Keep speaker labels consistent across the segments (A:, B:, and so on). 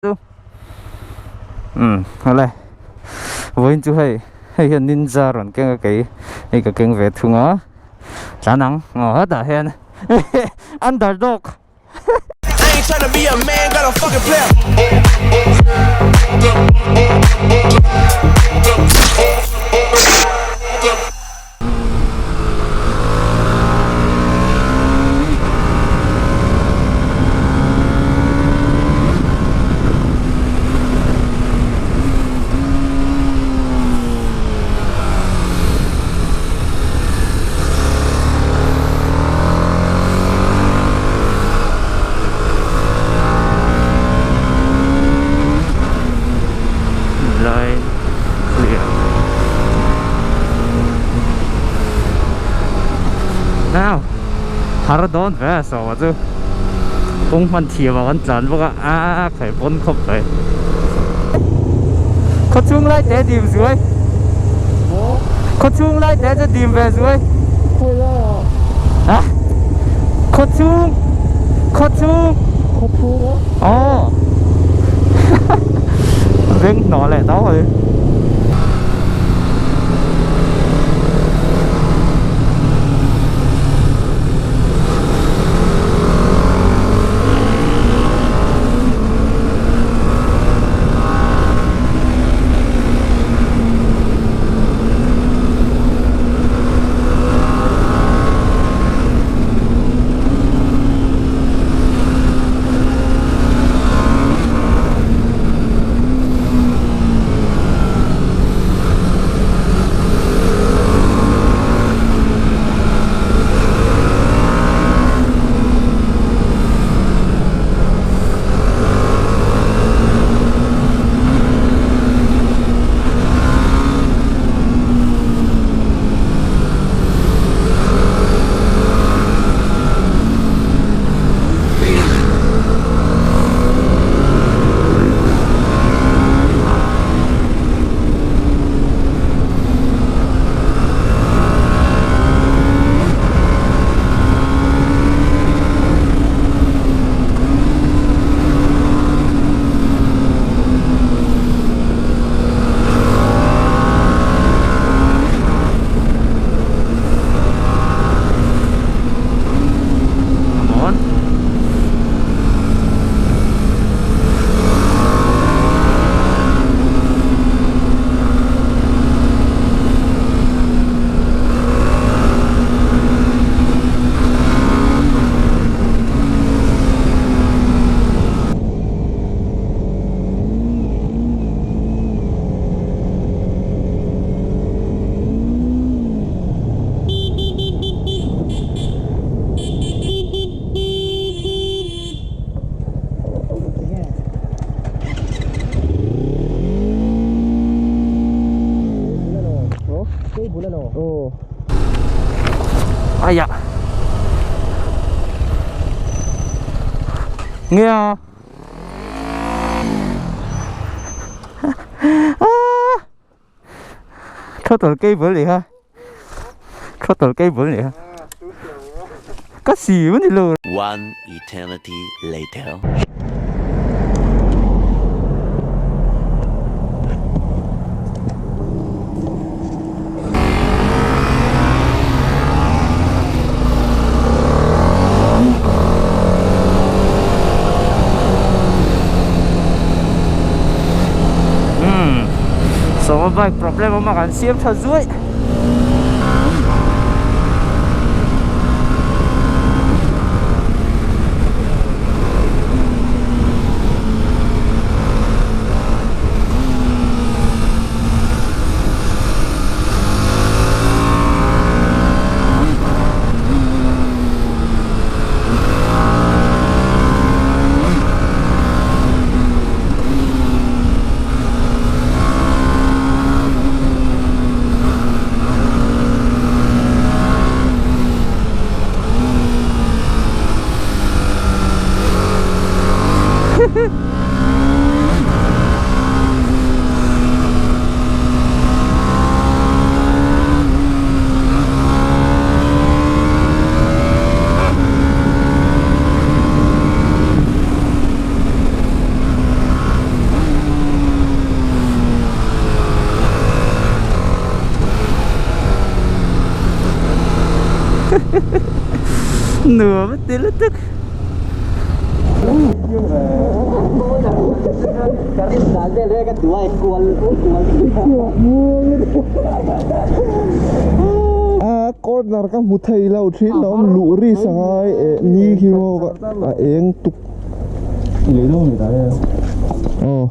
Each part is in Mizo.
A: Chu umm awle vawiin chu hei hei hian ninja rawn keng a kei hei ka keng ve thung a tlan ang aw hetah hian underdog. Line clear. Nào har dawn ve saw chu kawng hman thiam ah kan tlan bawk a a khaih pawn khawp mai khaw chhung lai te dim zuai khaw chhung lai te chu dim ve zuai a khaw chhung khaw chhung aw veng hnawh leh tawh mai. Come on. Ai da. Nghe không? Throttle cable nih kha Throttle cable nih kha Ka si ni lo.
B: One eternity later.
A: Umm sawma bike problem awm a kan siam tha zuaih. Nuam a ti lutuk.
C: A corner ka hmu thei lo thin a awm luh ri sangai eh ni khi maw a eng tuk aw.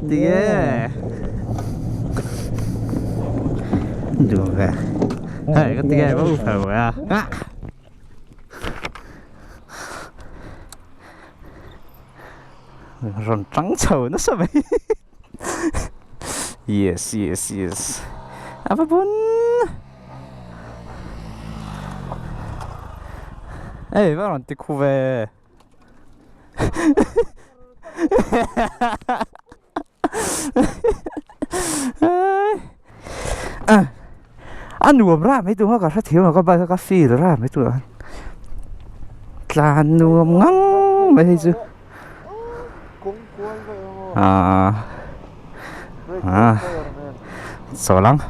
A: Ti nge? Duh ve. Hei ka ti nge va u fel ve a. Rawn tang chho nasa mai. Yes yes yes. A va bun. Ei va rawn ti khu ve. A nuam ra mai tur ka hre thiam lo ka bike a ka feel ra mai tur tlan nuam ngang mai hei chu ah ah chawl ang.